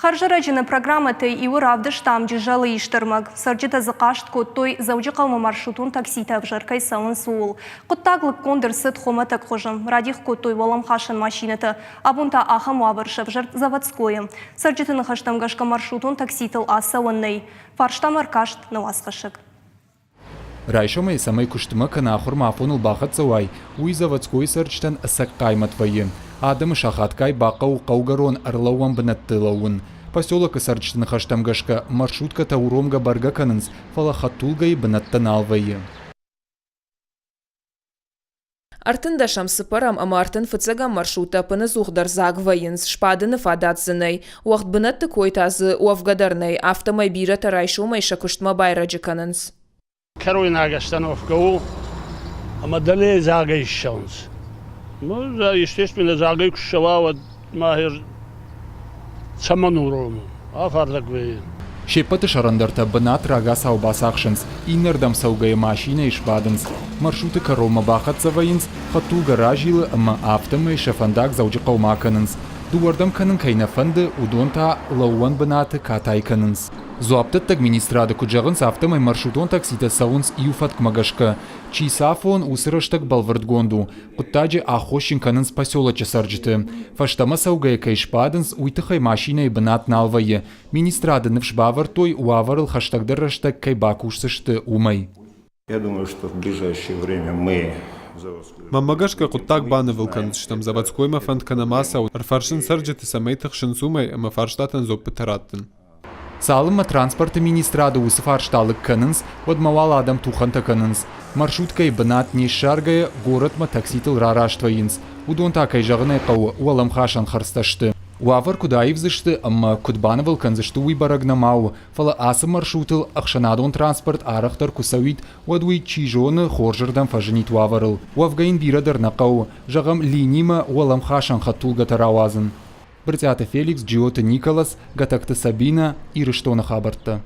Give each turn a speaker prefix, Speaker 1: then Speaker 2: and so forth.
Speaker 1: Хӕрзӕрӕджы нӕ программӕтӕй иуы равдыстам Джызӕлы ист ӕрмӕг. Цӕрджытӕ дзы хъаст кодтой, Дзӕуджыхъӕумӕ маршрутон такситӕ ӕвзӕр кӕй цӕуынц, ууыл. Хъуыддаг лыггонд ӕрцыд хуымӕтӕг хуызы. Радих кодтой уӕлӕмхасӕн машинӕтӕ. Абон та ахӕм уавӕр сӕвзӕрд Заводскойы. Цӕрджыты ныхӕстӕм гӕсгӕ маршрутон такситыл ацӕуӕн нӕй. Фарстамӕ ӕркаст нӕ уацхӕссӕг.
Speaker 2: Райсомӕй цӕмӕй куыстмӕ кӕнӕ ахуырмӕ афоныл бахӕццӕ уай, уый Заводскойы цӕрджытӕн ӕцӕг хъаймӕт вӕййы. Адӕмы сахатгай бахъӕуы хъӕугӕрон ӕрлӕууӕн бынӕтты лӕууын. Поселокы цӕрджыты ныхӕстӕм гӕсгӕ, маршруткӕтӕ уромгӕ бӕргӕ кӕнынц, фӕлӕ хӕдтулгӕйы бынӕттӕ нал вӕййы.
Speaker 3: Ӕртындӕсӕм, цыппӕрӕм ӕмӕ ӕртын фыццӕгӕм маршруттӕ ӕппынӕдзух дӕр дзаг вӕййынц, сбадыны фадат дзы нӕй. Уӕгъд бынӕтты кой та дзы уӕвгӕ дӕр нӕй, афтӕмӕй бирӕтӕ райсомӕй сӕ куыстмӕ байрӕджы кӕнынц.
Speaker 4: Кӕройнаг остановкӕ у ӕмӕ дӕле дзагӕй ссӕуынц. Ну, естественно, дзагӕй куы ссӕуа, уӕд ма цӕмӕн уромы? Афардӕг вӕййы.
Speaker 2: Се ппӕты сӕрӕндӕртӕ бынат рагацау бацахсынц, иннӕрдӕм цӕугӕйӕ машинӕйы сбадынц, маршруты кӕронмӕ бахӕццӕ вӕййынц, хӕдтулгӕ разилы ӕмӕ афтӕмӕй сӕ фӕндаг Дзӕуджыхъӕумӕ акӕнынц. Дыууӕрдӕм кӕнын кӕй нӕ фӕнды, уыдон та лӕууӕн бынаты катай кӕнынц. Дзуапдӕттӕг министрады куыд зӕгъынц, афтӕмӕй маршрутон такситӕ цӕуынц иу фӕткмӕ гӕсгӕ. Чи цафон, уыцы рӕстӕг бӕлвырдгонд у. Хъуыддаджы аххосджын кӕнынц поселочы цӕрджыты. Фӕстӕмӕ цӕугӕйӕ кӕй сбадынц, уый тыххӕй машинӕйы бынат нал вӕййы. Министрады ныфс бавӕрдтой, уавӕрыл хӕстӕгдӕр рӕстӕг кӕй бакусдзысты, уымӕй.
Speaker 5: Я думаю, что в ближайшее время мы
Speaker 6: Мӕнмӕ гӕсгӕ хъуыддаг банывыл кӕндзыстӕм, заводскоймӕ фӕнд кӕнӕм ацӕуын, ӕрфӕрсын цӕрджыты, цӕмӕй тыхсынц уымӕй ӕмӕ фарстатӕн дзуаппытӕ раттын.
Speaker 2: Цалынмӕ транспорты министрады уыцы фарста лыг кӕнынц, уӕдмӕ уал адӕм тухӕнтӕ кӕнынц. Маршруткӕйы бынат не ссаргӕйӕ, горӕтмӕ такситыл рараст вӕййынц. Уыдон та, кӕй зӕгъын ӕй хъӕуы, уӕлӕмхасӕн хӕрдзтӕ сты. Уавӕр куыд аивдзысты ӕмӕ куыд банывыл кӕндзысты, уый бӕрӕг нӕма у, фӕлӕ ацы маршрутыл ӕхсӕнадон транспорт арӕхдӕр куы цӕуид, уӕд уый, чи зоны, хорзырдӕм фӕзынид уавӕрыл. Уӕвгӕ йын бирӕ дӕр нӕ хъӕуы, зӕгъӕм, линимӕ уӕлӕмхасӕн хӕдтулгӕтӕ рауадзын. Брытъиаты Феликс, Джиоты Николас, Гӕтӕгты Сабинӕ, Ирыстоны хабӕрттӕ.